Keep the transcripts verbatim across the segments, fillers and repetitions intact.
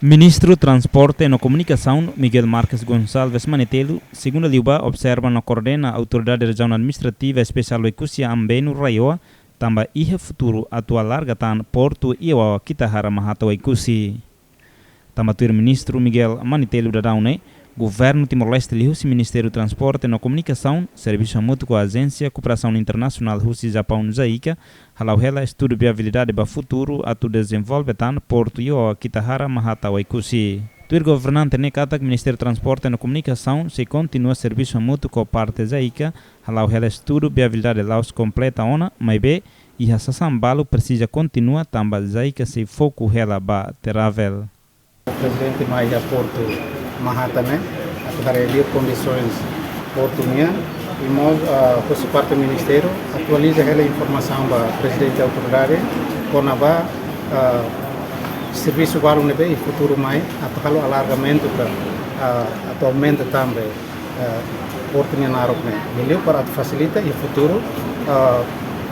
Ministru Transporte no Komunikasaun, Miguel Marques Gonçalves Manetelu, segunda liubá observa no koordena Autoridade Rejiaun Administrativa Espesiál Oekusi Ambeno RAEOA, tanba iha futuru atu alarga tan portu iha Wawa Kitahara Mahata Oekusi. Tanba tuir Ministru Miguel Manetelu daudaun ne'e, Governu Timor-Leste liuhusi Ministériu Transporte no Komunikasaun, servisu hamutuk ho Ajénsia Kooperasaun Internasionál husi Japaun JICA, hala'o hela estudu viabilidade ba futuru atu dezenvolve tan portu iha Wawa Kitahara Mahata Oekusi. Tuir governante ne'e katak Ministériu Transporte no Komunikasaun sei kontinua servisu hamutuk ho parte JICA, hala'o hela estudu viabilidade la'ós kompleta ona, maibé iha sasán balu presiza kontinua tanba JICA sei foku hela ba travel. Prezidente mai iha portu Mahata ne'e, atu haree liu kondisoens portu nian, i mós, ah, husi parte ministériu atualiza hela informasaun ba prezidente autoridade, kona-ba, ah, servisu balu ne'ebé iha futuru mai, atu halo alargamentu ka, ah, atu aumenta tan be, eh, portu nia naruk ne'e. Liuliu para atu fasilita iha futuru, eh,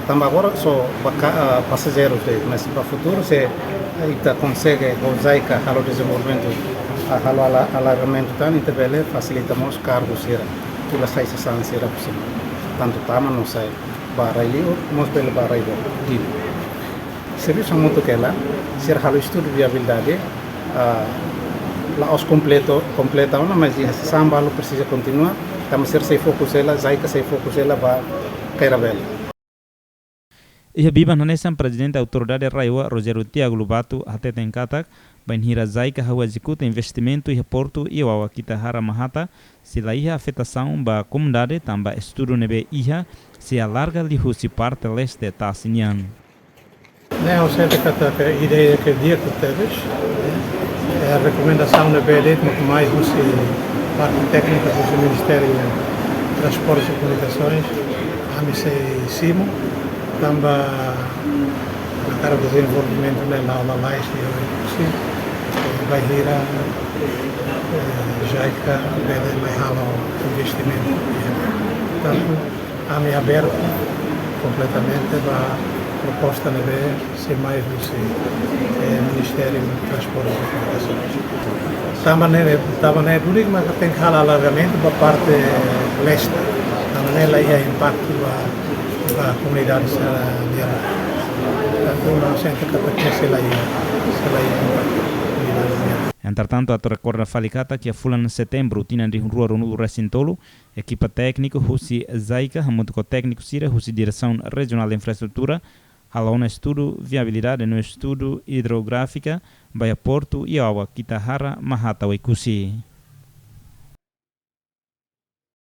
tanba agora só ba ka-, eh, pasajeirus de'it, mas ba futuru se, eh, ita konsege ho JICA halo dezenvolvimentu, eh, halo ala-, alargamentu tan, ita bele fasilita mós kargu sira, tula sai sasán sira husi, tantu tama no sai ba rai-liur, mós bele ba rai-boot. Servisu hamutuk hela, sira halo estudu viabilidade, ah, la'ós kompletu, kompleta ona, mas iha sasán balu presiza kontinua, tanba sira sei fokus hela, JICA sei fokus hela ba kairabela. Iha biban hanesan, Prezidente Autoridade RAEOA, Rogério Tiago Lobato, hateten katak, bainhira JICA hahú ezekuta investimentu iha portu iha Wawa Kitahara Mahata, sei la iha afetasaun ba komunidade tanba estudu ne'ebé iha, sei alarga liuhusi parte leste tasi nian. Ne'e ha'u sente katak ideia ke di'ak tebes. Eh, rekomendasaun ne'ebé de'it mak mai husi parte téknika husi Ministériu Transportes e Comunicações, ami sei simu, tanba hakarak dezenvolvimentu ne'e la'o lalais iha Oekusi, eh, bainhira, eh, JICA bele mai halo investimentu. Portantu, ami abertu kompletamente ba proposta ne'ebé sei mai husi, eh, Ministériu Transportes e Comunicações. Tanba ne'e, tanba ne'e duni mak tenke halo alargamentu ba parte leste. Tanba ne'e la iha impaktu ba, ba komunidade sira nian. Portantu, ha'u sente katak sei la iha, sei la iha impaktu komunidade nian. Entretantu, atu rekorda fali katak iha fulan Setembru tinan rihun rua ruanulu resin tolu, ekipa tékniku husi JICA hamutuk ho tékniku sira husi Diresaun Rejionál Infraestrutura hala'o ona estudu viabilidade no estudu idrográfika ba iha portu iha Wawa Kitahara Mahata Oekusi.